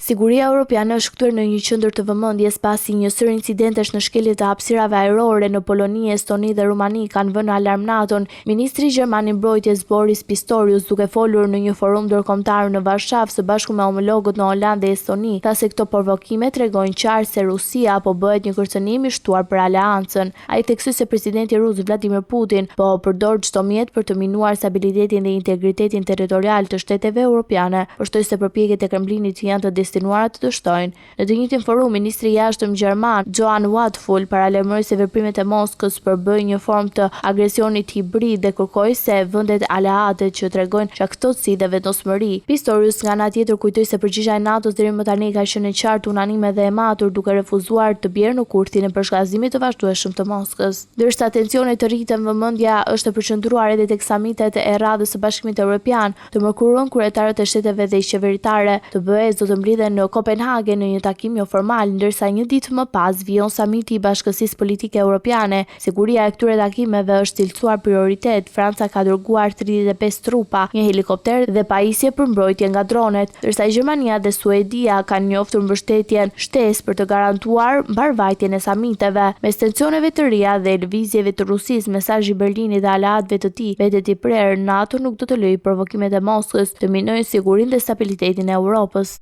Siguria europiane është kthyer në një qendër të vëmendjes pasi një sërë incidentesh në shkelje të hapësirave ajrore në Poloni, Estoni dhe Rumani kanë vënë në alarm NATO-n. Ministri gjerman i Mbrojtjes Boris Pistorius, duke folur në një forum ndërkombëtar në Varshavë së bashku me homologët në Holandë dhe Estoni, tha se këto provokime tregojnë qartë se Rusia po bëhet një kërcënim i shtuar për aleancën. Ai theksoi se presidenti rus Vladimir Putin po përdor çdo mjet për të minuar stabilitetin dhe integritetin territorial të shteteve europiane, por shtoi se përpjekjet e Kremlinit janë të destinuara të dështojnë. Në të njëjtin forum, ministri i Jashtëm gjerman, Johann Wadephul, paralajmëroi se veprimet e Moskës përbëjnë një formë të agresionit hibrid dhe kërkoi se vendet aleate që tregojnë gjakftohtësi dhe vendosmëri. Pistorius nga ana tjetër kujtoi se përgjigja e NATO-s deri më tani ka qenë e qartë, unanime dhe e matur, duke refuzuar të bjerë në kurthin e përshkallëzimit të vazhdueshëm të Moskës. Ndërsa tensionet rriten, vëmendja është e përqendruar edhe tek samitet e radhës së Bashkimit Evropian. Të mërkurën, kryetarët e shteteve dhe qeveritare të BE-së do të mblidhen në Kopenhagen në një takim joformal, ndërsa një ditë më pas vijon samiti i Bashkësisë Politike Europiane. Siguria e këtyre takimeve është cilësuar prioritet, Franca ka dërguar 35 trupa, një helikopter dhe pajisje për mbrojtje nga dronet, ndërsa Gjermania dhe Suedia kanë njoftur mbështetjen shtesë për të garantuar mbarëvajtjen e samiteve. Mes tensioneve të reja dhe lëvizjeve të Rusisë, mesazhi i Berlinit dhe aleatëve të tij mbetet i prerë, NATO nuk do të lejojë provokimet e Moskës të minojnë sigurinë dhe stabilitetin e Europës.